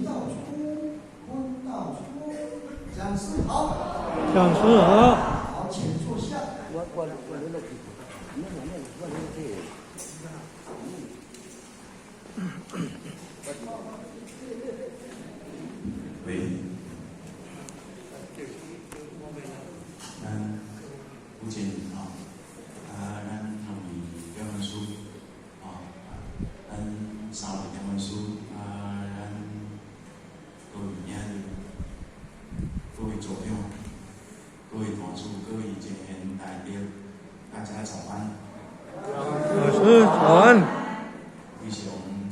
道出，坤道出，講師好。講師好。好，請坐下。我留了幾個，我留這個。喂，咱吳建吼，啊，咱兩位點文師，吼，咱三位點文師，啊，咱各位兄弟，各位組長，各位團主，各位前賢大德，大家早安。老師早安。非常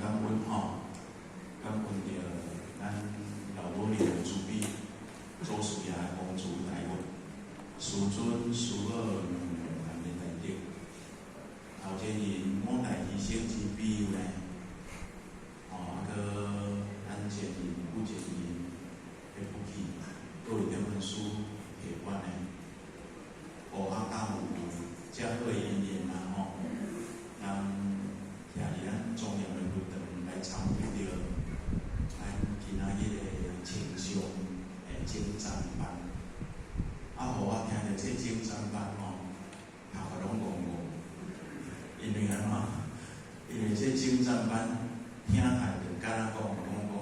感恩吼，感恩著咱老母娘的慈悲，祖師爺的弘慈大願，師尊師母無限的大德，頭前人五大犧牲之庇佑呢，吼，啊，閣咱前人、古前人的福氣，各位點文師提關呢，學校教有遮好的因緣啊吼，人徛佇咱莊嚴的佛堂來參與著咱今仔日的清相的整層班，啊，予我聽著這整層班吼，頭殼攏戇戇，因為按怎？因為這整層班聽起來就敢若講，講講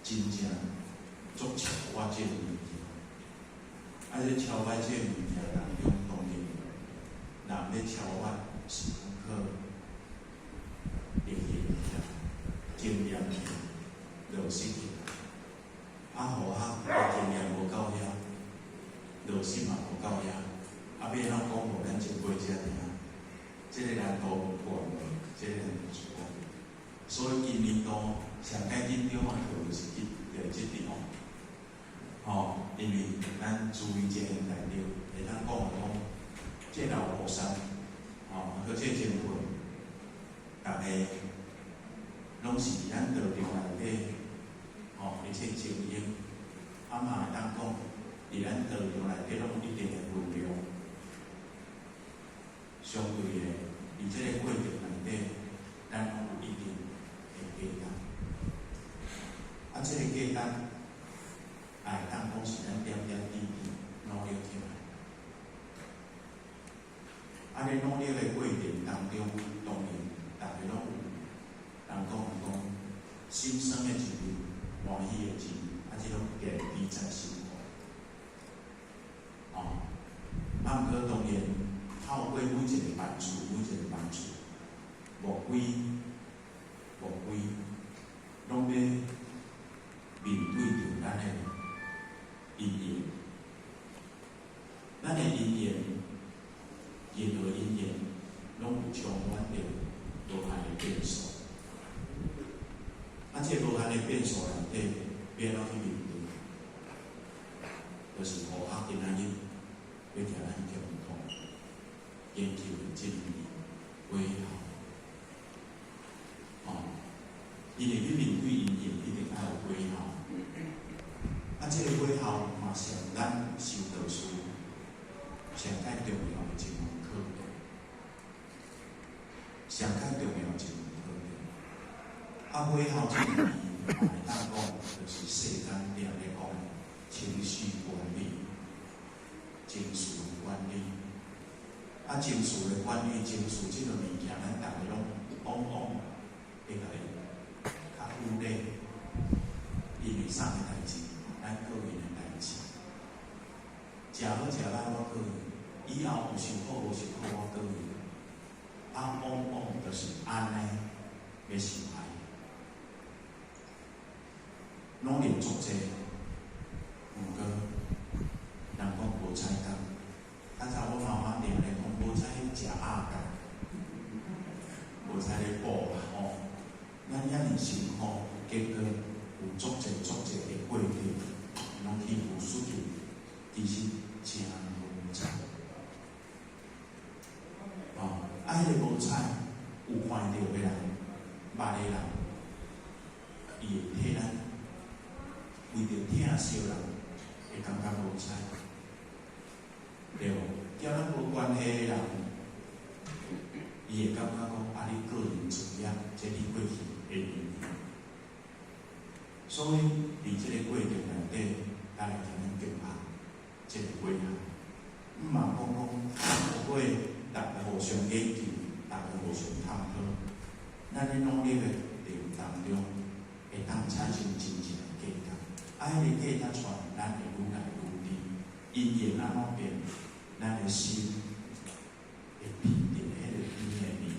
真正足超越這個物件，啊，這超越這個物件當中，當然人咧超越是靠歷練起來、經驗起來、落實起來。啊，予學的經驗無夠遐，落實嘛無夠遐，啊，欲按怎講予咱前輩遮聽？這個難度懸，這個難度是懸。所以今年度上蓋緊張的課就是去著這地方，吼，因為咱注意這個大著會當講講，這老菩薩，吼，啊，閣這前輩，逐个攏是咱道場內底，吼，一切精英，啊嘛會當講，佇咱道場內底攏有一定的分量。相對的，佇這個過程內底，咱攏有一定的價值。啊，這個價值，也會當講是咱點點滴滴努力起來。啊，咧努力的過程當中，當然逐个攏有人講講心酸的一面，歡喜的一面，啊，這攏記記在心肝。哦，啊，毋過當然，透過每一個班次，每一個班次，無非，攏欲面對著咱的因緣，咱的因緣，任何因緣，攏有充滿著無限的變數。啊，這個無限的變數內底，欲按怎去面對？就是予學今仔日欲共咱共同研究的這門果效。哦，因為你面對因緣，一定愛有果效。啊，這個果效嘛是咱修道士上蓋重要的一門課題，上蓋重要的一門課題。啊，果效這個字嘛會當講，就是世間定咧講情緒管理、情緒管理。啊，情緒的管理，情緒這個物件，咱逐个攏往往會共伊較忽略，因為啥物代誌？咱個人的代誌，食好食歹我個人，以後有受苦無受苦我個人，啊，往往就是按呢欲受害，努力足濟，毋過人講無彩工。較早我媽媽定咧講無彩食鴨肝，無彩咧補啦吼。咱遐爾辛苦，結果有足濟足濟的過程，攏去付出去，其實誠無彩。哦，啊，彼個無彩有看著的人，捌的人，伊會替咱為著疼惜人，會感覺無彩，對無？佮咱無關係的人，伊會感覺講啊，你個人罪業，這你過去的因緣。所以佇這个過程內底，咱會通共學這个過程。毋嘛講講，透過逐个互相研究，逐个互相探討，咱咧努力的當中，會當產生真正的價值。啊，彼个價值出來，咱會愈來愈低。因緣按怎變，咱的心會變著彼个甜的味。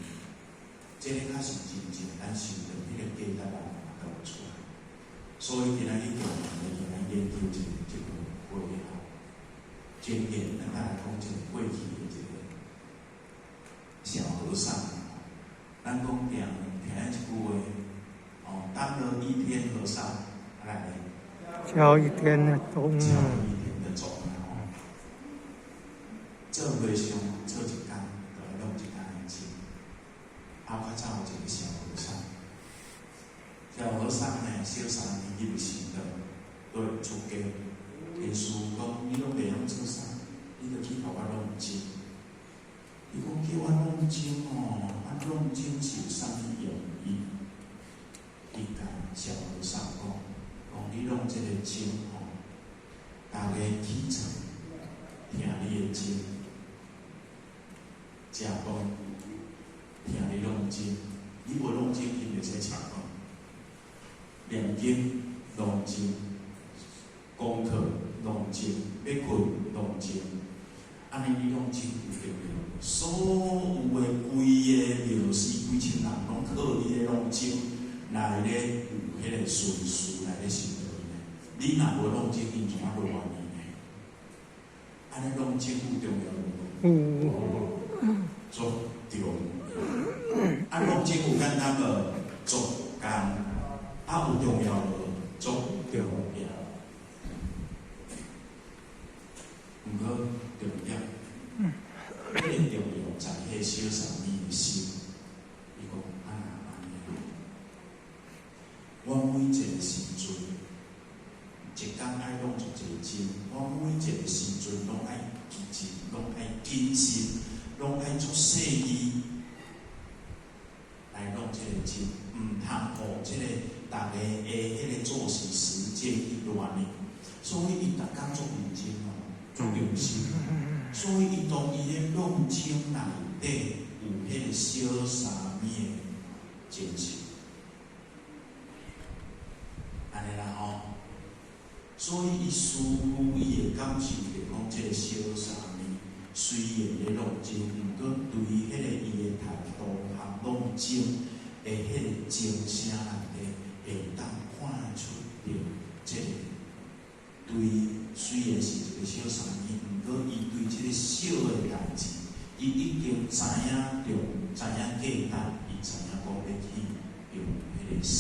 這个較是真正咱受著彼個價值來倒出來。所以今仔日重點來研究一個這個回向經驗，咱來講一個過去的一個小和尚。咱講定聽一句話，哦，當了一天和尚，來敲一天的鐘，敲一天的鐘吼。做和尚做一工，就愛弄一工的鐘。啊，較早有一個小和尚，小和尚呢，小沙彌入聖道，對出家。𪜶師講，你攏袂曉做啥，你就去共我弄鐘。伊講叫我弄鐘哦，啊弄鐘是有啥物用意？伊共小和尚講，講你弄這個鐘吼，逐家起床聽你的鐘，食飯聽你弄鐘，你無弄鐘，伊袂使食飯。念經弄鐘，功課弄鐘，欲睏弄鐘，按呢你弄鐘有重要。所有的規个廟寺幾千人，攏靠你咧弄鐘來咧有彼個順序來咧修道呢。你若無弄鐘，𪜶怎啊落你呢？按呢弄鐘有重要無？有。足重要。啊，弄鐘有簡單無？足艱。啊，有重要無？足重要。毋過重點，彼個重要在彼個小沙彌的心。伊講啊，若按呢，我每一个時陣，一工愛弄一個鐘，我每一個時陣攏愛記住，攏愛謹慎，攏愛足細膩來弄這個鐘，毋通予這個逐家的彼個作息時間去亂呢。所以伊逐工足認真哦，足用心。所以伊當伊咧弄鐘內底有彼個小沙彌的精神，按呢啦吼。所以伊師父伊會感受著講，這個小沙彌雖然咧弄鐘，毋過對彼個伊的態度和弄鐘的彼個鐘聲內底，會當看出著這個對，雖然是一個小沙彌，毋過伊對這個小的代誌，伊已經知影著，知影價值，伊知影講欲去用彼個心。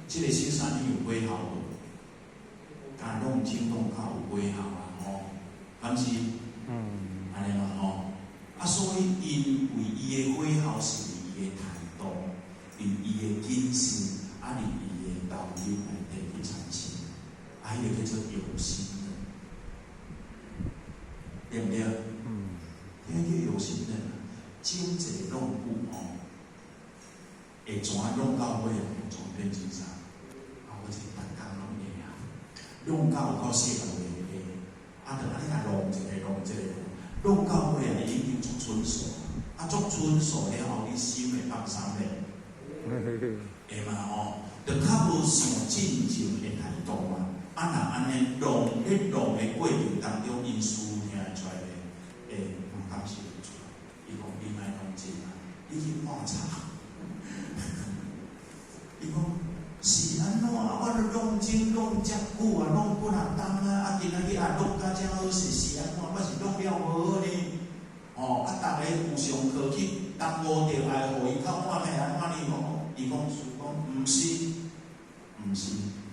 這個小沙彌有果效無？共弄鐘弄較有果效啦吼，敢是？按呢嘛吼。啊，所以因為伊的果效是佇伊的態度，佇伊的謹慎，啊，佇伊的投入內底去產生，啊，彼個叫做用心的，對毋對？這個叫用心的，鐘一個弄久吼，會怎弄到尾啊？總變成啥？啊，我這逐工攏會啊，弄到有夠世界會會，啊，就按呢共弄一个弄一个，弄到尾啊，已經足純熟，啊，足純熟了後，你心會放鬆咧，會嘛吼？就較無想進前的態度嘛。啊，若按呢弄咧弄的過程當中，𪜶師聽會出來咧，會嘛感受會出來。伊講你莫弄這啊，你去泡茶。伊講是按怎啊？我都弄鐘弄遮久啊，弄幾若冬啊，啊，今仔日啊弄甲遮好勢，是按怎？我是弄了無好呢？吼，啊，逐个有上課去耽誤著，愛予伊較歡喜按怎呢？伊講師講毋是，毋是，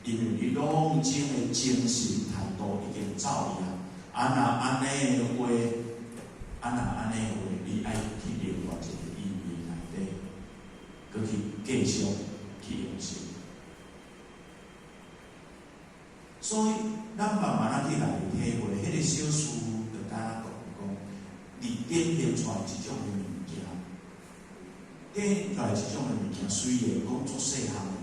因為你弄鐘的精神態度已經走去啊。啊，若按呢的話，啊，若按呢的話，你愛去另外一個意義內底，閣去繼續去用心。所以，咱慢慢仔去來體會，彼個小師就敢若講講，佇展現出來這種的物件，展現出來這種的物件，雖然講足細項的，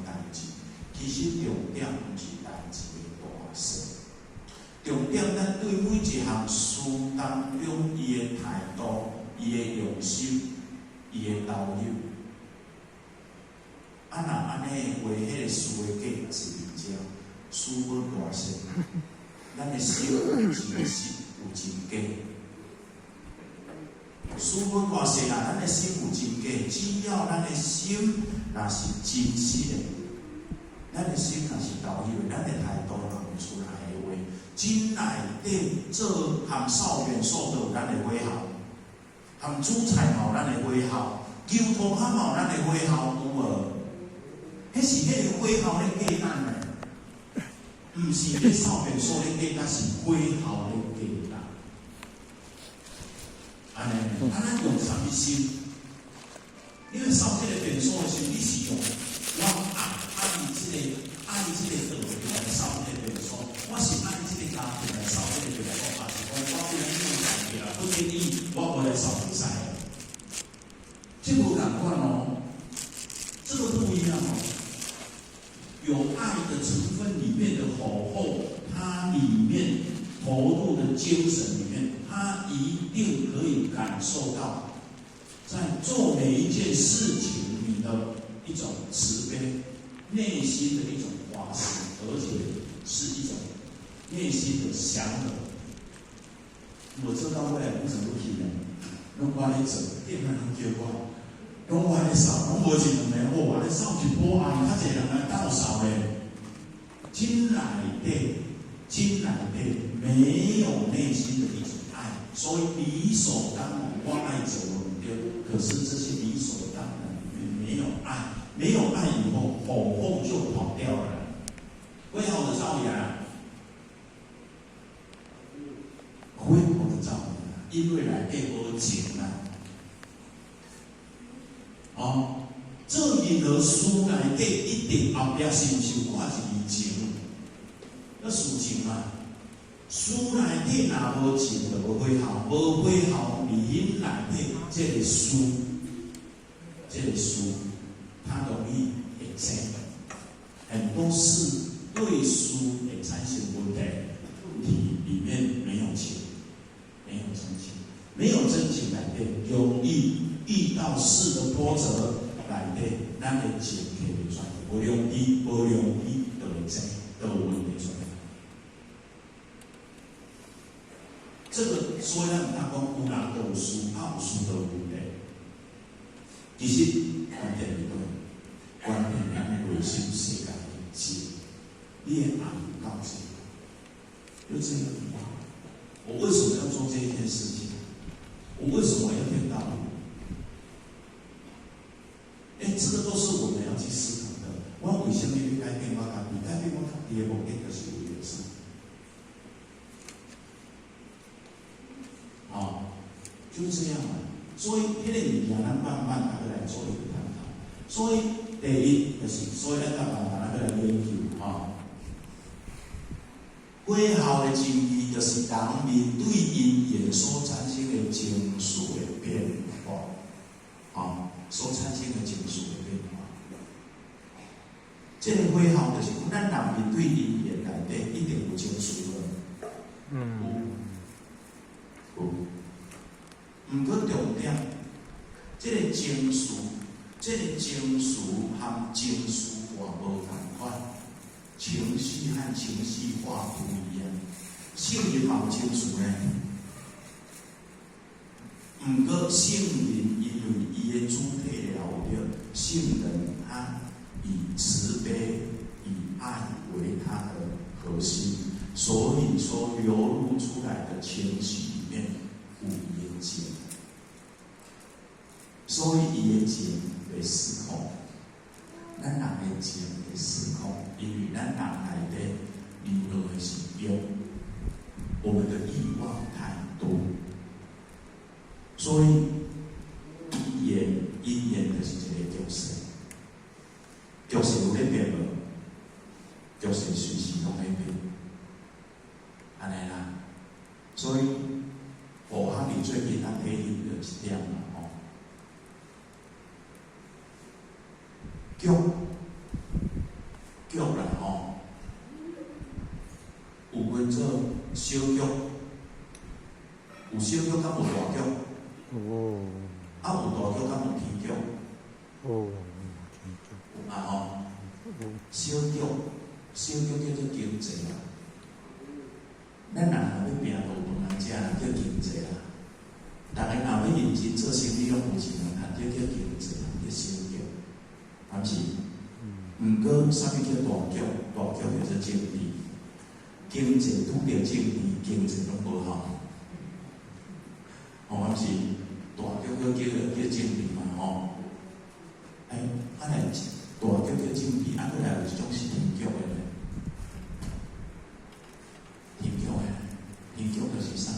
重點，咱對每一項事當中，伊的態度、伊的用心、伊的投入。啊，若按呢的話，彼個事的價值是佇遮，事無大細，咱的心有真實有真假。事無大細啦，咱的心有真假，只要咱的心若是真實的，咱的心若是投入的，咱的態度若有出來的話，真內底做含掃便所都有咱的火候，含煮菜嘛有咱的火候，牛塗跤嘛有咱的火候，有無？彼是彼個火候咧過咱的，毋是咧掃便所咧過咱，是火候咧過咱。按呢，啊，咱用啥物心？你去掃這个便所的時，你是用我愛這個道來掃這个便所，我是愛這個家庭來掃這個便所，還是講我今日用家己啦，不建議我無來掃袂使？這無仝款哦，這個不一樣哦。有愛的成分裡面的火候，它裡面投入的精神裡面，他一定可以感受到，在做每一件事情你的一種慈悲，內心的一種發誓，而且是一種內心的祥和。我做到尾攏全部去呢，攏我咧做，店員攏叫我，攏我咧掃，攏無一兩个，哦，我咧掃一波啊，較濟人來鬥掃咧。真內底，真內底沒有內心的一種愛，所以理所當然，我愛做毋對。可是這些理所當然裡面沒有愛，沒有愛以後，火候就跑掉了。火候就走去啊，火候就走去，因為內底無情啊。哦，做任何事內底一定後壁是毋是有掛一字情？那事情嘛，事內底若無情，就無火候，無火候，你內底這个事，這个事，它容易會爭。很多事對事會產生問題，問題裡面沒有情，沒有真情，沒有真情內底容易遇到事的波折，內底咱的情提袂出來，無容易，無容易就會爭，就有問題出來。這個所以咱毋通講有人就有事，啊有事就有問題。其實關鍵佇佗，關鍵咱的內心世界的情，你的愛有夠濟，就這樣。我為什麼要做這一件事情？我為什麼要聽道理？哎，這個都是我們要去思考的。我為什麼欲改變我家己？改變我家己的目的就是為了啥？哦，就這樣嘛。所以，彼个物件，咱慢慢仔來做一個探討。所以，第一就是，所以咱慢慢仔來研究吼。火候的情義，就是人面對因緣所產生的情緒的變化，吼，所產生的情緒的變化。這個火候就是講，咱人面對因緣內底一定有情緒無？有，有。毋過重點，這个情緒，這个情緒和情緒化無仝款，情緒和情緒化不一樣。聖人嘛有情緒呢，毋過聖人因為伊的主體了對，聖人他以慈悲、以愛為他的核心，所以說流露出來的情緒裡面有伊的情，所以伊的情會失控。咱人的情會失控，因為咱人內底流露的是欲，我們的慾望太多，所以因緣因緣就是一個局勢，局勢有咧變無？局勢隨時攏咧變，按呢啦。所以佛學裡最近咱體驗著一點啦吼，局局啦吼，有分做心小局，有小局敢無大局？有。啊，有大局敢無天局？有。天局。有嘛吼？小局，小局叫做經濟啦。咱人若欲拚路有飯通食啦，叫經濟啦。逐个若欲認真做生意，攏有錢人趁著叫經濟啦，叫小局，敢是？毋過，啥物叫大局？大局叫做政治。經濟拄著政治，經濟攏無效。吼，敢是？大局閣叫政治嘛吼？欸，啊來大局叫政治，啊閣來有一種是天局的呢？天局的，天局就是啥？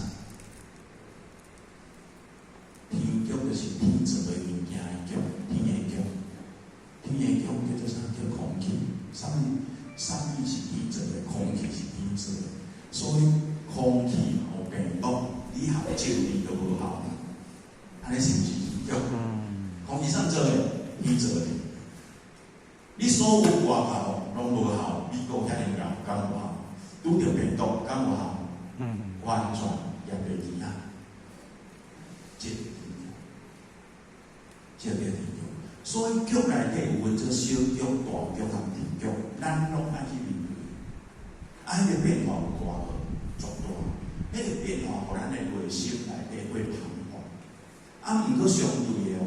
天局就是天造的物件的局，天的局，天的局叫做啥？叫空氣。啥物？啥物是天造的？空氣是天造的，所以空氣有病毒，你合政治就無效。按呢是毋是天局？空氣啥造的？天造的。你所有外口攏無效，美國遐爾𠢕敢有效？拄著病毒敢有效？完全也袂去啊！這這叫天局。所以局內底有分做小局、大局佮天局，咱攏愛去面對。啊，彼個變化有大無？足大。彼個變化，予咱的內心內底會彷徨。啊，毋過相對的哦，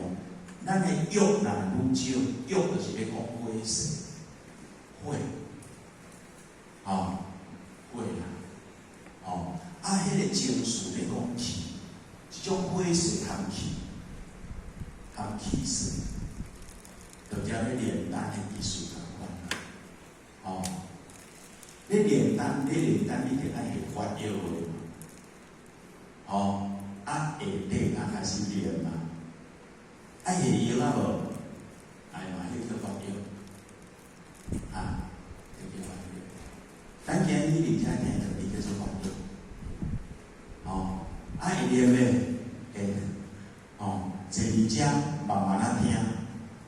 咱的欲若愈少，欲就是咧講火勢，火，吼，火啦，吼，啊，彼個情緒咧講氣，這種火勢含氣，含氣勢，就踮咧煉丹的意思仝款啦，吼，你煉丹，你煉丹，你著愛會發藥的嘛，吼，啊下底啊開始煉嘛。啊，下藥啊無，哎嘛，彼叫發藥，啊，這叫發藥。咱今日佇遮聽課，伊叫做發藥，吼，啊會念的，會，吼，坐佇遮慢慢仔聽，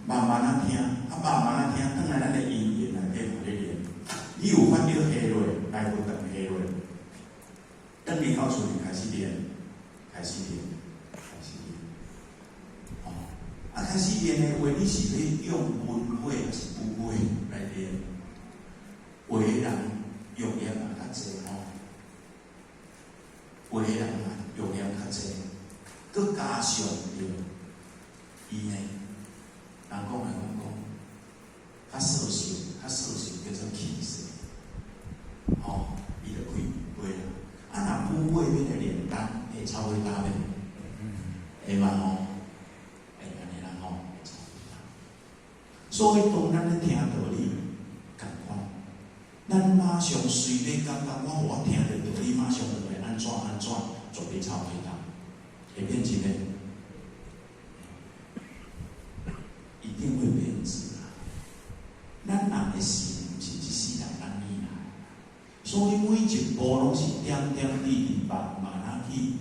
慢慢仔聽，啊慢慢仔聽，轉來咱的音樂內底嘛咧練。你有發藥下落，來無斷下落，等你到厝裡開始練，開始練，開始練。啊，開始練的話，你是欲用文火抑是武火來練？有的人欲念嘛較濟吼，有的人嘛欲念較濟，閣加上著伊呢，人講來講講，較索性，較索性叫做氣勢，吼，伊就開火啦。啊，若武火欲來煉丹，會超過丹袂？會嘛吼？所以當咱咧聽道理，仝款，咱馬上隨咧感覺，我予我聽著道理，馬上就會按怎按怎，絕對超過他，會變質袂？一定會變質啦。咱人的心毋是一世人按呢來，所以每一步攏是點點滴滴，慢慢仔去，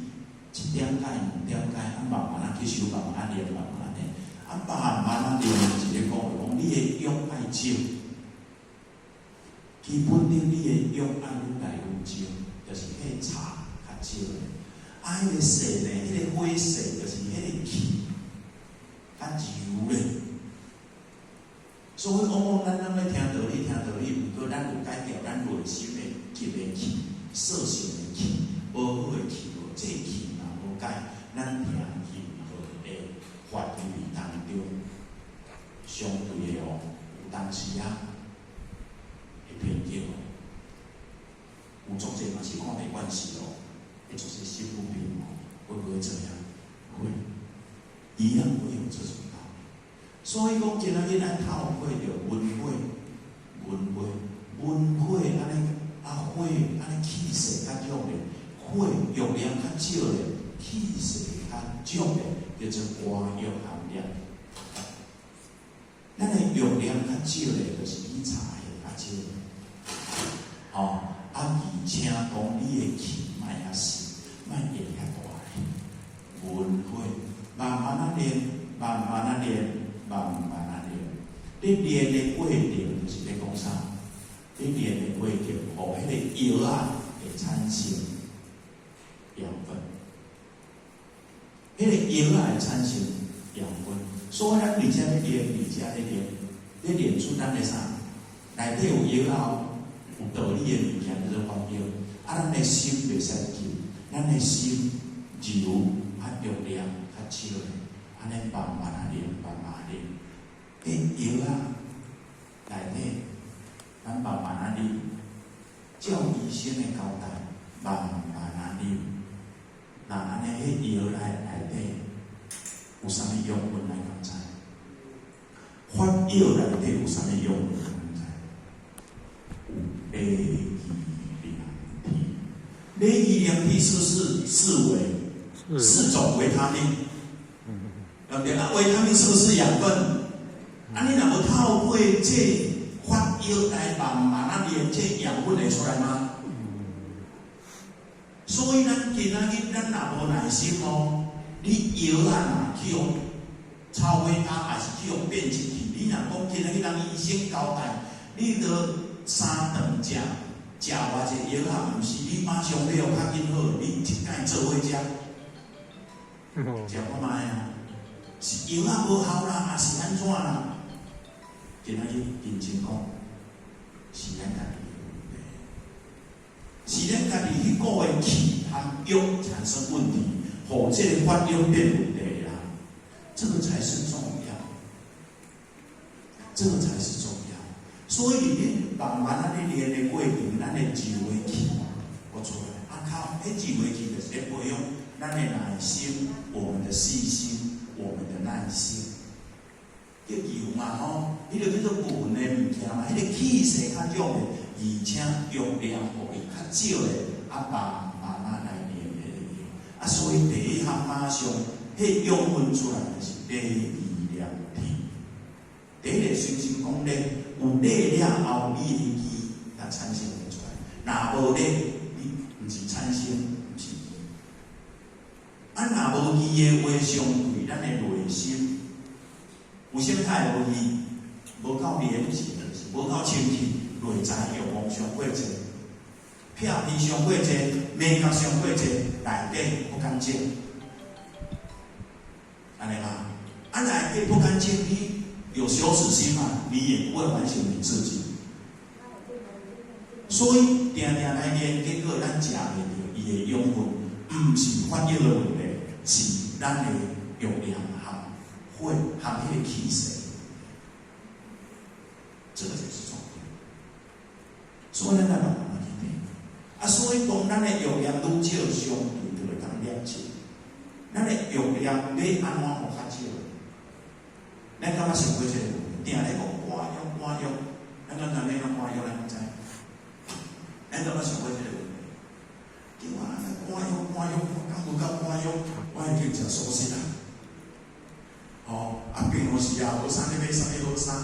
一點改，兩點改，啊慢慢仔吸收，慢慢仔練，慢慢仔練。啊，慢慢仔練是咧講，講你的欲愛少，基本頂你的欲愛愈來愈少，就是彼個柴較少咧。啊，彼個勢呢，彼個火勢就是彼個氣較柔咧。所以往往咱攏咧聽道理，聽道理，毋過咱有改掉咱內心的急的氣、索性的氣、無好的氣無，這氣嘛無改，咱聽任何的法語當中，相對的哦，有當時啊會偏激哦，有足濟嘛是看袂慣勢哦，會足濟心不平哦，會不會這樣？會，一樣會有這種道理。所以講，今仔日咱透過著文火、文火、文火按呢啊火按呢氣勢較弱咧，火欲念較少咧，氣勢較弱咧，叫做肝鬱寒熱。咱的欲念較少咧，就是比柴較少。吼，啊，而且講你的氣莫遐細，莫會遐大咧。文火慢慢仔練，慢慢仔練，慢慢仔練。你練的過程就是咧講啥？你練的過程，予彼個藥仔會產生養分。彼個藥仔會產生養分，所以咱佇遮咧練，佇遮咧練，咧練出咱的啥？內底有藥仔，有道理的物件叫做發藥。啊，咱的心袂使急，咱的心柔，較用量較少的，按呢慢慢仔練，慢慢仔練。彼藥仔內底，咱慢慢仔啉，照醫生的交代，慢慢仔啉。那按呢，彼藥內內底有啥物養分來敢知？發藥內底有啥物養分敢知？有禮義廉恥。禮義廉恥是不是四維？四種維他命，對不對？啊，維他命是不是養分？啊，你若無透過這發藥來慢慢仔練，這養分會出來嗎？所以咱今仔日咱若無耐心哦，你藥仔若去予臭火焦，抑是去予變質去？你若講今仔日人醫生交代，你著三頓食，食偌濟藥仔，毋是你馬上欲予較緊好，你一擺做伙食，食看覓啊？是藥仔無效啦，抑是按怎啦？今仔日認真講，是咱家己的問題，是咱家己彼個的氣和欲產生問題，予這个發藥變問題啦。這個才是重要，這個才是重要。所以你慢慢按呢練的過程，咱的智慧氣會出來。啊靠，彼智慧氣就是咧培養咱的耐心、我們的細心、我們的耐心。叫油嘛吼，彼个叫做分的物件嘛，彼个氣勢較重的，而且用量予伊較少的，啊慢慢仔來練彼个藥。啊，所以第一項馬上，彼養分出來就是禮義廉恥。第一个先先講禮，有禮了後，你的義才產生會出來。若無禮，你毋是產生，毋是義。啊，若無義的話，相對咱的內心，有啥物較會無義？無夠廉潔，就是無夠清氣，內在欲望傷過濟，癖癖傷過濟，美感傷過濟，內底不乾淨，按呢嗎？啊，內底不乾淨，你有羞恥心嘛？你也不會反省你自己。所以，定定來練，結果咱食袂著伊的養分，毋是發藥的問題，是咱的欲念和火和彼个氣勢，這個才是重點。所以咱來慢慢去練。啊，所以當咱的欲念愈少，相對就會當廉潔。咱的欲念欲按怎予較少？咱敢捌想過這個問題？定咧講肝鬱肝鬱，咱敢知欲按怎肝鬱？咱敢知？咱敢捌想過這個問題？對啊，肝鬱肝鬱，敢無夠肝鬱？我已經食素食啦。吼，啊平常時啊，無啥物買啥物好衫，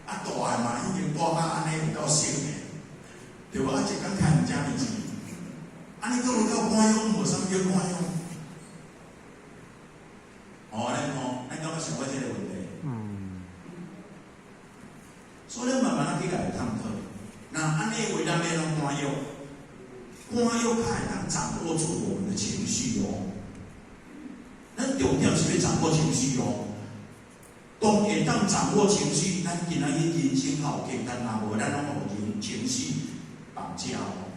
啊大的嘛已經大甲按呢有夠省的，對無？啊一工趁遮爾錢，按呢閣無夠肝鬱，無啥物叫肝鬱。哦，咱看，咱敢捌想過這個問題？所以咱慢慢仔去共伊探討。若按呢話，咱欲按怎肝鬱？肝鬱較會當掌握住我們的情緒哦。咱重點是欲掌握情緒哦。當會當掌握情緒，咱今仔日人生較有簡單，若無咱攏予情緒綁架哦。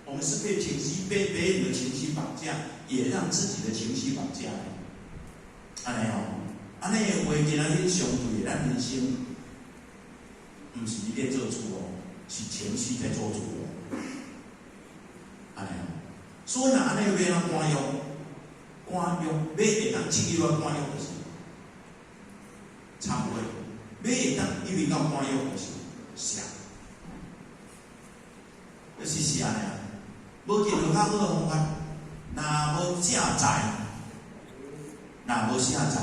我們是被情緒、被別人的情緒綁架，也讓自己的情緒綁架。按呢哦，按呢的話，今仔日相對的，咱人生毋是你咧做主哦，是情緒在做主哦。按呢哦，所以若按呢欲按怎肝鬱？肝鬱欲會當進入到肝鬱，就是懺悔；欲會當入去到肝鬱，就是捨。就是捨爾。無任何較好的方法，若無卸債，若無卸債，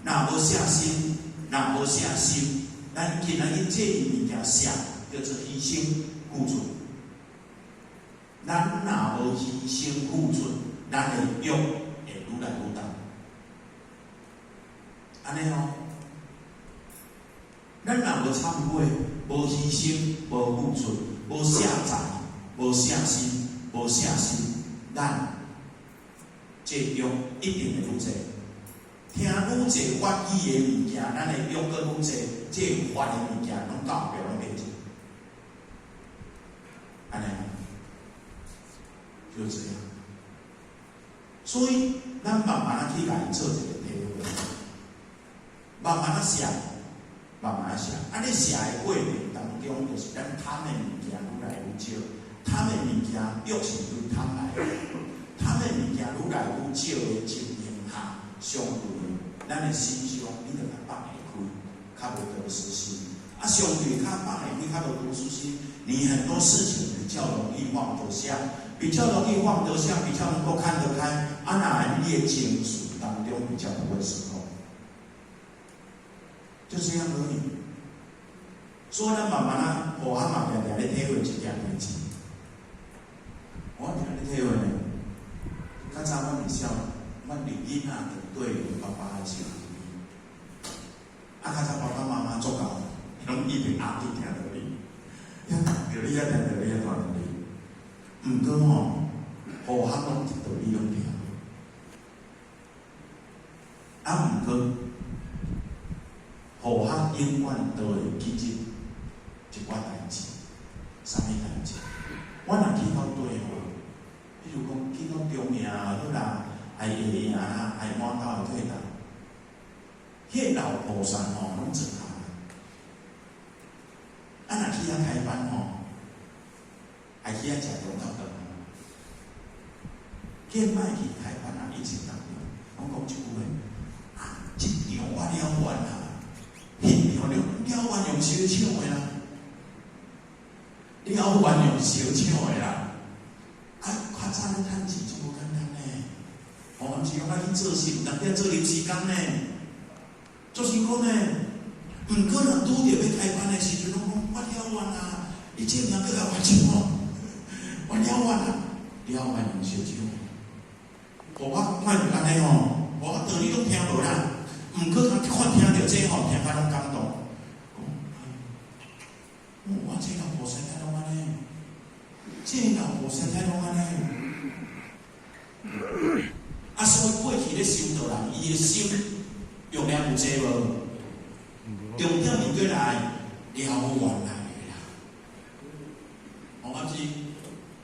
若無捨身，若無捨心，咱今仔日這物件捨，叫做犧牲付出。咱若無犧牲付出，咱的欲會愈來愈大。按呢哦，咱若無懺悔、無犧牲、無付出、無卸債、無捨身、無捨心，咱這欲一定會愈濟。聽愈濟法語的物件，咱的欲閣愈濟，這法的物件攏到後壁攏變濟。按呢，就這樣。所以，咱慢慢仔去共伊做一個體會，慢慢仔寫，慢慢仔寫。啊，咧寫的過程當中，就是咱貪的物件愈來愈少，貪的物件欲是對貪來的，貪的物件愈來愈少的情形下，相對咱的心胸，你就較放會開，較無得失心。啊，相對較放會開，較無得失心，你很多事情比較容易放得下，比較容易放得下，比較能夠看得開。啊，那你的情緒當中比較不會失控，就這樣而已。所以咱慢慢啊，我嘛定定咧體會一件代誌。我定咧體會呢，較早阮會曉，阮佇囡仔就對爸爸還是媽媽，啊，較早爸爸媽媽足夠，攏一直壓住聽著你，遐聽著你，遐聽著你，遐看著你。毋過吼，何項攏一道理攏聽。啊，毋過，何項永遠都會記得一寡代誌，啥物代誌？我若去到底吼，比如講去到中營好啦，愛下營啦，愛滿兜的退堂，彼個老菩薩吼攏坐下。啊，若去遐開班吼，愛去遐食中晝頓，彼個莫去開班啊，以前當中，攏講一句話，啊，這場我了願啊，彼場了了願用相搶的啦，了願用相搶的啦。啊，較早咧趁錢足無簡單呢，吼，毋是講愛去做事，有當時做臨時工呢，做辛苦呢。毋過若拄著欲開班的時陣，攏講我了願啊，你這名閣共我搶，我了願啊，了願用相搶。我看是按呢吼，我道理攏聽無啦，毋過看聽著這吼，聽甲攏感動。講，我這老菩薩太攏按呢，這老菩薩太攏按呢。啊，所以過去咧修道人，伊的心欲念有濟無？重點是過來了願來的啦，好毋是？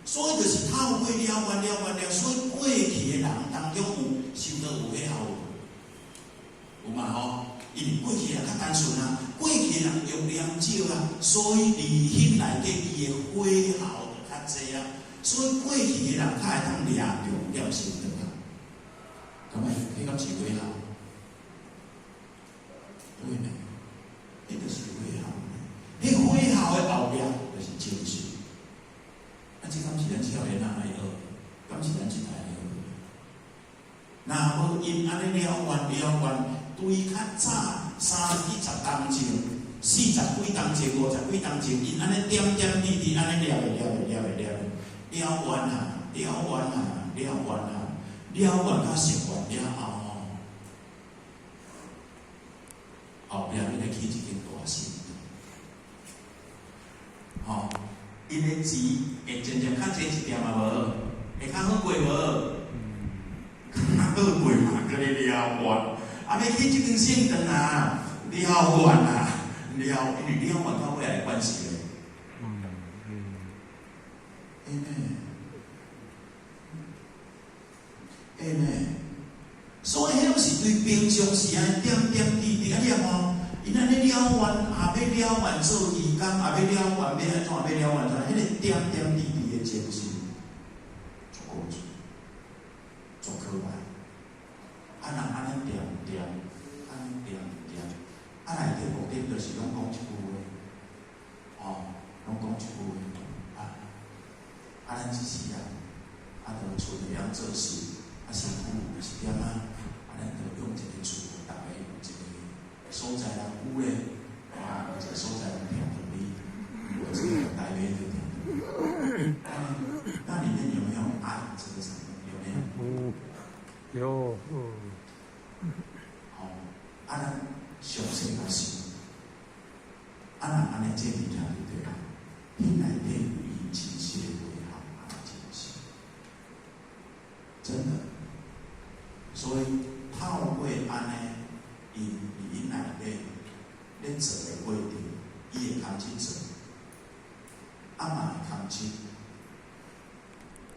所以就是透過了願了願了，所以過去的人當中有修道有火候無？有嘛吼？因為過去人較單純啊，過去人欲念少啊，所以內心內底伊的火候就較濟啊，所以過去的人較會當掠重點修道啊。敢會？彼敢是火候？對呢，彼就是火候。彼火候的後壁就是情緒。啊，這敢是咱少年仔愛學？敢是咱這代愛學？若無𪜶按呢了願了願，對較早三幾十冬前、四十幾冬前、五十幾冬前，𪜶按呢點點滴滴按呢掠咧掠咧掠咧掠咧，了願啊，了願啊，了願啊，了願甲成願了後吼，後壁你來起一間大聖堂，吼，𪜶的錢會漸漸較濟一點啊無？會較好過無？較好過嘛，閣咧了願，啊，欲起這間聖堂啊，了願啊，了，因為了願到尾來關係咧。會呢，會呢，所以彼攏是對平常時按呢點點滴滴啊念哦，𪜶按呢了願，也欲了願做義工，也欲了願欲按怎，欲了願怎，彼個點點滴滴的精神，足高處，足可愛。啊，人按呢恬恬，按呢恬恬，啊內底目的就是攏講一句話，吼，攏講一句話，啊，啊，咱這世人，啊，著厝會曉做事，啊，身軀有一點仔，啊，咱著用一个厝，逐个有一个所在人有咧，啊，有一个所在人聽著你，有一个大家就聽著你。那裡面有沒有愛這個成分？有沒有？有，嗯。吼，啊，咱詳細來想，啊，若按呢這物件就對啦，彼內底有伊真實的火候，啊，真實。吼，真的。所以透過按呢，𪜶佇𪜶內底咧做的過程，伊會堪去做，啊嘛會堪去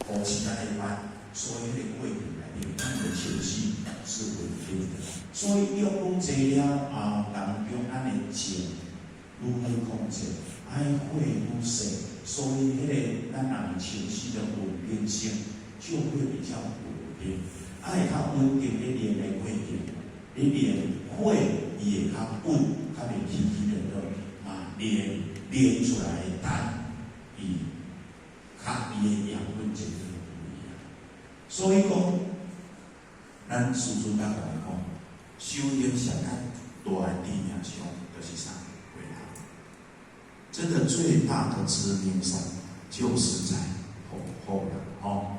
保持咱的愛，所以彼个過程內面，咱的情緒是穩定的。所以欲愈濟了後，當中咱的情愈好控制，愛火愈細，所以彼个咱人的情緒的穩定性就會比較穩定。啊，會較穩定咧練的過程，你練火伊會較穩，較袂起起落落。啊，練練出來的丹，伊較伊的養分就會不一樣。所以講，咱師尊甲大家講，修行上較大的致命傷，就是啥？火喉。真的最大的致命傷，就是在火候了，吼。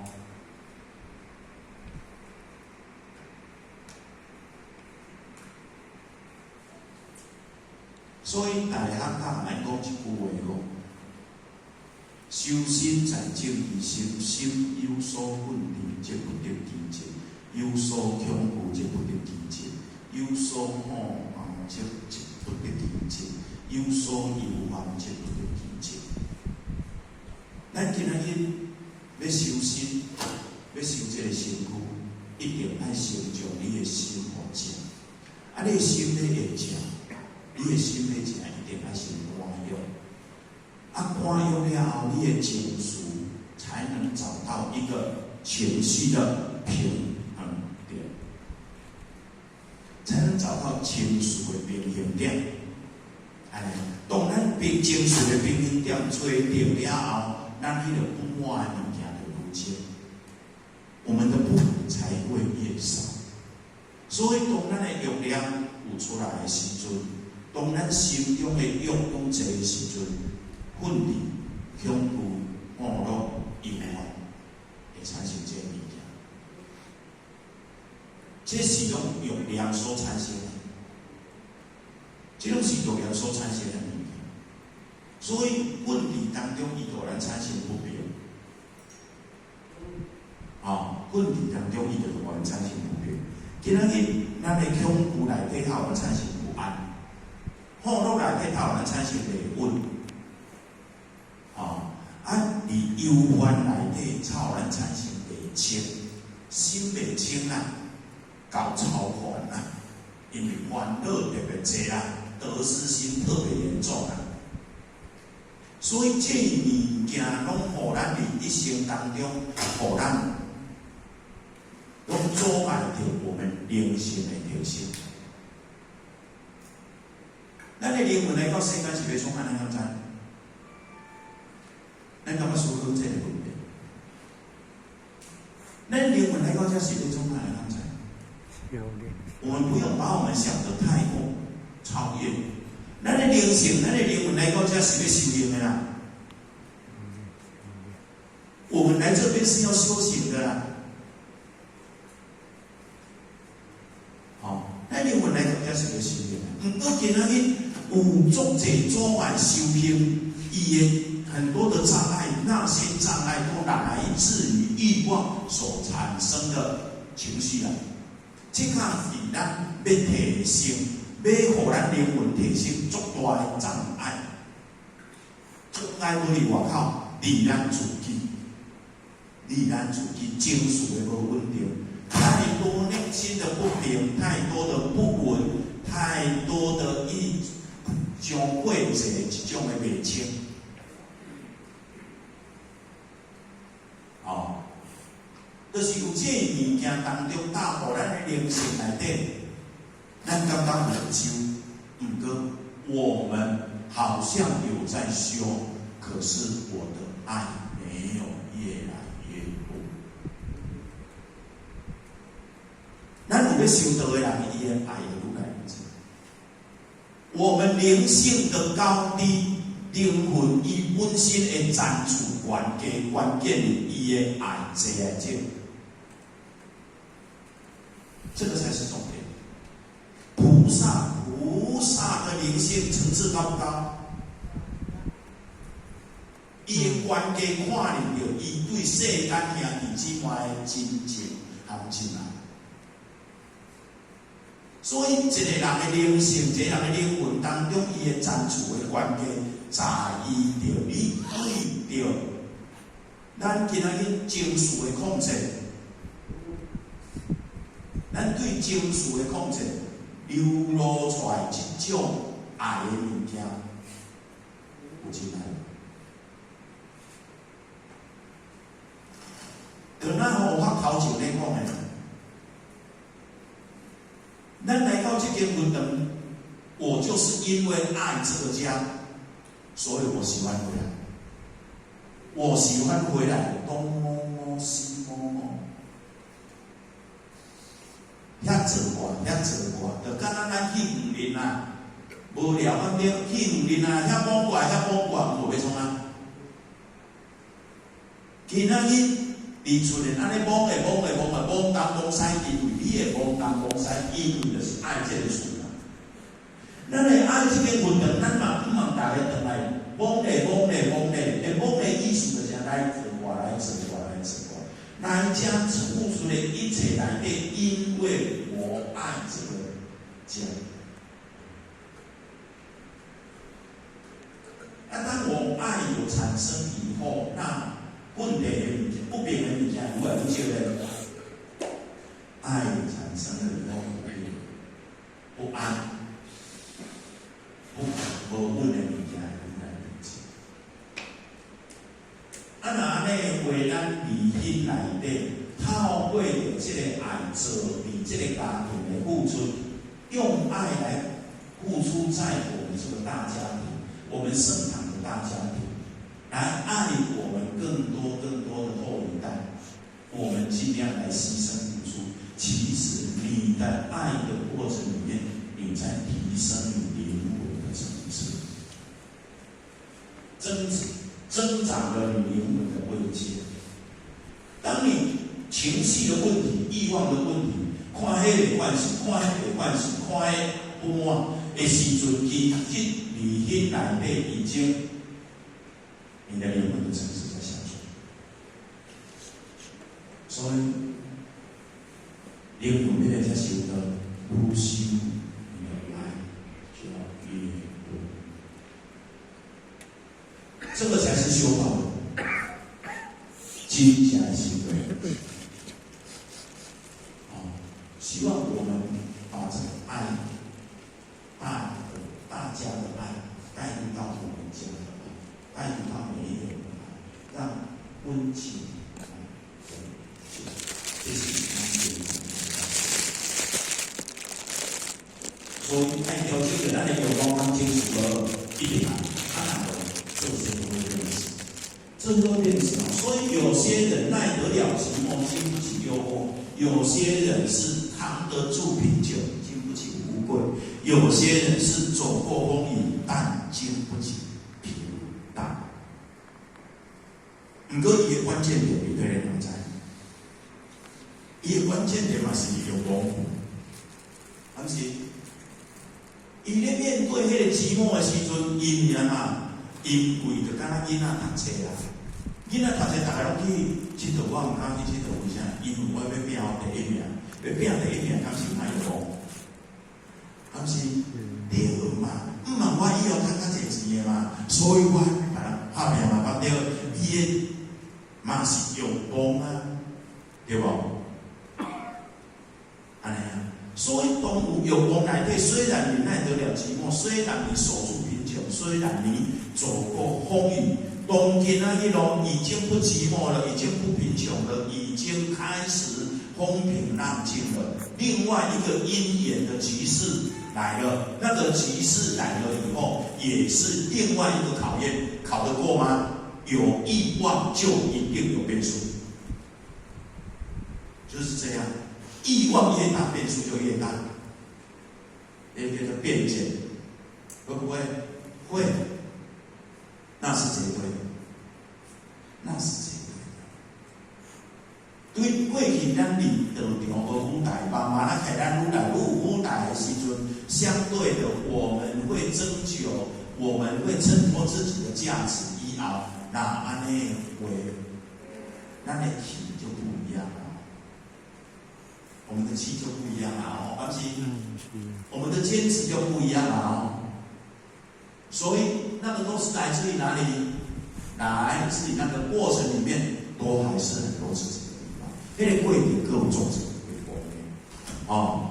所以大學教咱講一句話講：修身在靜於心，心有所憤慒，則不得其靜；有所恐懼，則不得其靜；有所苦惱，則不得其靜；有所憂患，則不得其靜。咱今仔日欲修身，欲修這個身軀，一定愛先將你的心予靜。啊，你的心欲會靜，你的心欲靜，一定愛先安養。啊，安養了後，你的情緒才能找到一個情緒的平衡點，才能找到情緒的平衡點。哎，當咱平情緒的平衡點揣著了後，咱彼個不滿的物件就愈少，我們的不滿才會越少。所以，當咱的欲念有出來的時陣，當咱心中的欲愈濟的時陣，憤怒、恐懼、苦惱、憂患，會產生這个物件。這是攏欲念所產生的，這攏是欲念所產生的物件。所以，問題當中，伊就予咱產生不平。啊，問題當中，伊就予咱產生不平。今仔日，咱的恐懼內底，予咱產生不安；苦惱內底，予咱產生袂穩。啊，佇憂患內底，才予咱產生袂清，心袂清啊，夠操煩啊，因為煩惱特別濟啦，得失心特別嚴重啊。所以這物件攏予咱佇一生當中，予咱攏阻礙著我們靈性的提升。咱的靈魂來到世間是欲創啥？咱敢知？咱敢捌思考這個問題？咱靈魂來到這是欲創啥？咱敢知？我們不用把我們想得太過超越。咱的靈性，咱的靈魂來到這是欲修行的啦。我們來這邊是要修行的啦。好，咱靈魂來到這是欲修行的。毋過今仔日有足濟阻礙修行，伊的很多的障礙，那些障礙都來自於欲望所產生的情緒啦。這較是咱欲提升，欲予咱靈魂提升足大的障礙。障礙無佇外口，佇咱自己，佇咱自己情緒的無穩定，太多內心的不平，太多的不穩，太多的一傷過濟一種的袂清。哦，就是有這个物件當中，打予咱的靈性內底，咱感覺有修，毋過我們好像有在修，可是我的愛沒有越來越多。咱有咧修道的人，伊的愛就愈來愈濟。我們靈性的高低，靈魂伊本身的層次懸低，關鍵佇伊的愛濟來少，這個才是重點。菩薩，菩薩的靈性層次高不高？伊的懸低看入著，伊對世間兄弟姊妹的親情，陷阱啊！所以，一個人的靈性，一個人的靈魂當中，伊的層次的關鍵，在於著你對著咱今仔日情緒的控制，咱對情緒的控制流露出來這種愛的物件，有真愛。就咱護法頭前咧講的，咱來到這間佛堂，我就是因為愛這個家，所以我喜歡回來。我喜歡回來，東摸摸西摸摸，遐做過，遐做過，就敢若咱去園林啊，無聊咁對，去園林啊，遐摸過，遐摸過，無欲創啊。今仔日佇厝裡按呢摸的摸的摸的摸東摸西，因為你會摸東摸西，因為就是愛這個厝啦。咱會愛這個佛堂，咱嘛毋茫逐家轉來摸咧摸咧摸咧，會摸的意思就是來做我，來做我，來做我，來將付出的一切來底，因為我愛這個家。啊，當我愛有產生以後，那問題的物件、不平的物件愈來愈少咧。愛產生了以後，不安、不無穩的物件愈來愈少。啊，若按呢話，咱內心內底透過著這個愛做佇這個家庭的付出，用愛來付出在我們這個大家庭，我們聖堂的大家庭，來愛我們更多更多的後一代，我們盡量來犧牲付出。其實你在愛的過程裡面，你在提升你靈魂的層次，增長了你靈魂的位階。當你情緒的問題、欲望的問題，看彼個關係，看彼個關係，看彼不滿的時陣，其實內心內底已經，你的靈魂的層次在下降。所以，靈魂欲來遮修道，愈修你的愛就要越多，這個才是修道，真正的修道。哦，希望我們把這個愛，大的大家的愛帶入到我們家的愛，帶入到每一個人的愛，讓溫情來這是咱的。所以愛調整著咱的欲望跟情緒無一定啊，啊若無這些都會變死，這都會變死。所以有些人耐得了寂寞，經不起誘惑；有些人是扛得住貧窮，經不起富貴；有些人是走過風雨，但經不起平淡。毋過伊的關鍵點佇佗咧人知？伊的關鍵點嘛是欲望，敢是？伊咧面對彼個寂寞的時陣，因為啊，因為就敢若囡仔讀冊啦，囡仔讀冊，逐家攏去𨑨迌，我毋敢去𨑨迌，為啥？因為我欲拼第一名，欲拼第一名，敢是歹欲望？敢是對嘛？毋茫我以後趁較濟錢的嘛，所以我別人拍拼嘛，對毋對？伊的嘛是欲望啊，對無？按呢啊，所以當有欲望內底，雖然你耐得了寂寞，雖然你守住貧窮，雖然你走過風雨，當今仔彼攏已經不寂寞了，已經不貧窮了，已經開始風平浪靜了。另外一個因緣的局勢來了，那個局勢來了以後，也是另外一個考驗，考得過嗎？有欲望就一定有變數，就是這樣。欲望越大，變數就越大，也叫做變見，會不會？會，那是絕對的，那是絕對的。對過去咱佇道場無舞台，慢慢仔開咱愈來愈有舞台的時陣，相對的，我們會爭求，我們會襯托自己的價值以後，那按呢話，咱的氣就不一樣了。我們的氣就不一樣啦，哦，而且我們的堅持就不一樣啦，哦。所以那個都是來自於哪裡？來自於那個過程裡面，都還是很多自己的地方。那個過程各有種子會過哦。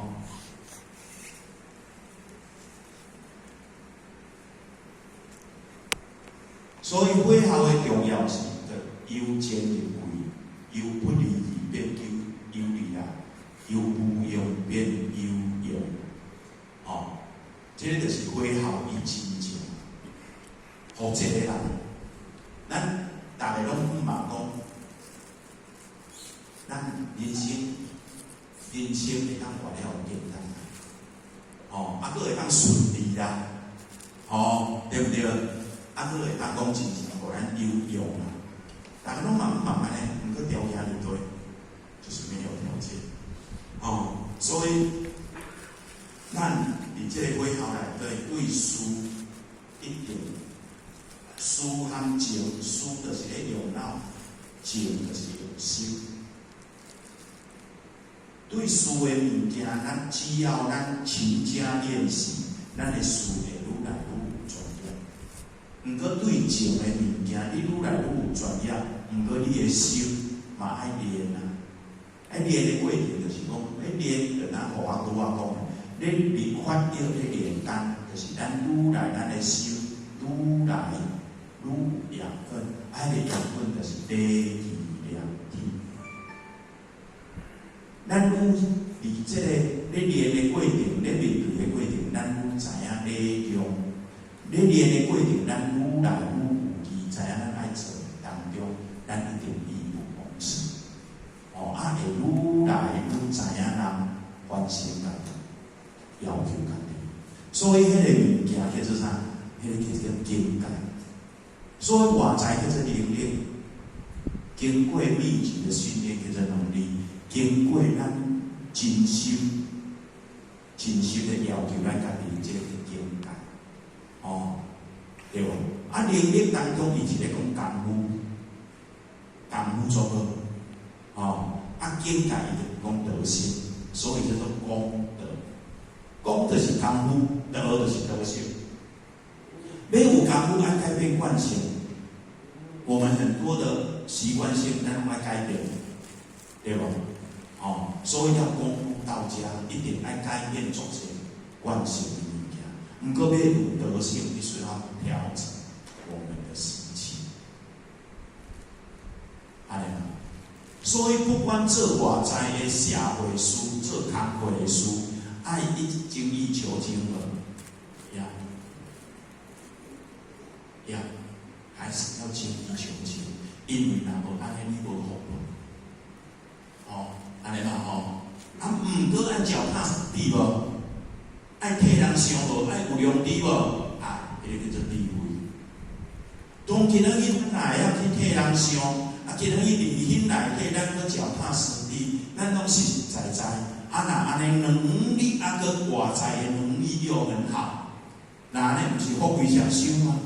所以火候的重要是，就由靜入慧，由不離義變求有利啊，由無用變有用，哦，這個就是火候伊真正，予一個人，咱逐个攏毋茫講，咱人生，人生會當活了簡單，哦，啊，閣會當順利啦，哦，對毋對？啊，閣會當講真正予咱有用啦。逐个攏嘛毋茫按呢，毋過條件就對，就是沒有條件。哦，所以咱佇這個火候內底，對事一定思和靜，思就是咧用腦，靜就是用心。對事的物件，咱只要咱勤加練習，咱的事會愈來愈有專業。毋過對靜的物件，你愈來愈有專業，毋過你的心嘛愛練啊。愛練的過程就是講，咧練就咱互我拄仔講的，咧立法要咧煉丹，就是咱愈來咱的心愈來愈有養分，啊，彼個養分就是禮義廉恥。咱愈佇這個咧練的過程，咧面對的過程，咱愈知影禮讓。咧練的過程，咱愈來愈有機，知影咱愛做當中，咱一定義不容辭。哦，啊，會愈來愈知影人反省家己，要求家己。所以，彼個物件叫做啥？彼個叫做境界。所以，外在叫做能力，經過密集的訓練叫做能力，經過咱真心、真心的要求咱家己，這個境界。哦，對無？啊，能力當中，伊是咧講功夫，功夫做好。哦，啊，境界伊就講德性，所以叫做功德。功就是功夫，德就是德性。要有功夫，愛改變慣性。我們很多的習慣性，咱攏愛改變，對無？哦，所以要功夫到家，一定愛改變足濟慣性的物件。毋過要有德性，必須要調整我們的習氣。按呢。所以不管做偌濟的社會事，做工課的事，愛一直精益求精的，呀呀，還是要精益求精，因為若無按呢，你無福報。哦，按呢嘛吼，啊，毋過愛腳踏實地無，愛替人想無，愛有良知無，啊，彼個叫做智慧。當今仔日咱若會曉去替人想，啊，今仔日內心內底咱閣腳踏實地，咱攏實實在在。啊，若按呢能力啊，閣外在的能力又很好，那按呢毋是福慧雙修嗎？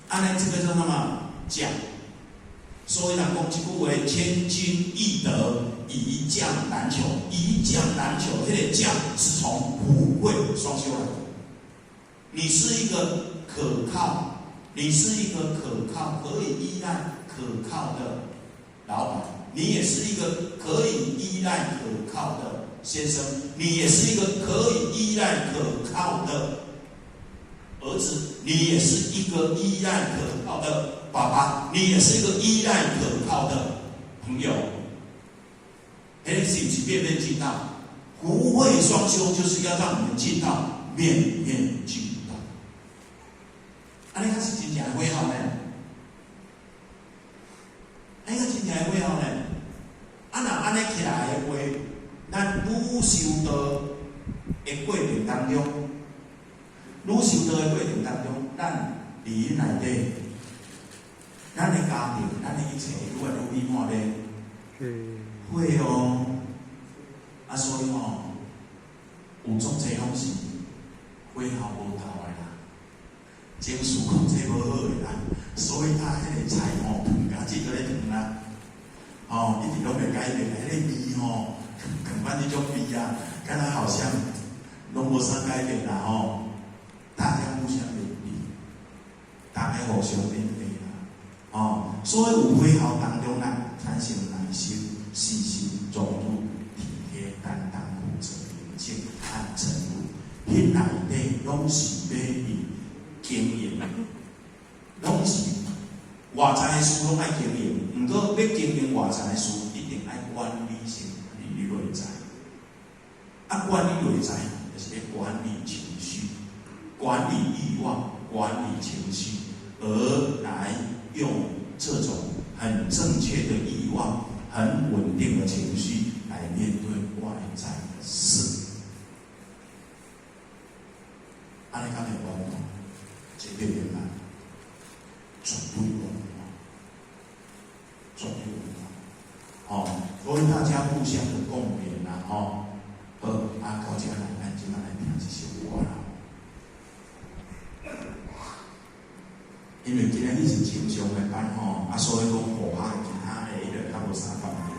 按呢這個叫什麼？匠。所以人講這句話：千金易得，一匠難求。一匠難求，這個匠是從福慧雙修來的。你是一個可靠，你是一個可靠、可以依賴、可靠的老闆，你也是一個可以依賴、可靠的先生，你也是一個可以依賴、可靠的兒子，你也是一個依賴可靠的爸爸，你也是一個依賴可靠的朋友。彼個是毋是面面俱到？福慧雙修就是要讓你們進到面面俱到。啊，你看是真正的火候呢？啊，你看真正的火候呢？啊，若按呢起來的話，咱愈修道的過程當中，愈修道的過程當中，咱佇內底，咱的家庭，咱的一切愈來愈美滿咧。會哦，啊，所以吼，有足濟攏是火候無到的啦，情緒控制無好的啦，所以他彼個菜吼，斷甲這個咧斷啦，吼，一直攏袂改變，彼個味吼，仝款這種比啊，敢若好像攏無啥改變啦吼。大家互相勉勵，大家互相勉勵啦，哦，所以有火候當中咱產生耐心、細心、專注、體貼、擔當、負責、寧靜和沉穩，彼內底攏是欲經營，攏是外在的事攏愛經營，毋過欲經營外在的事，一定愛管理先管理內在。啊，管理內在就是咧管理情緒、管理慾望、管理情緒，而來用這種很正確的慾望、很穩定的情緒來面對外在的事。按呢敢會圓滿？這個圓滿，絕對圓滿，絕對圓滿。哦，所以大家互相的共勉啦，吼。好，啊，到這來，咱這擺來聽這首歌啦。因為今仔日是正常的班吼，啊，所以講符合其他的彼個較無相仝。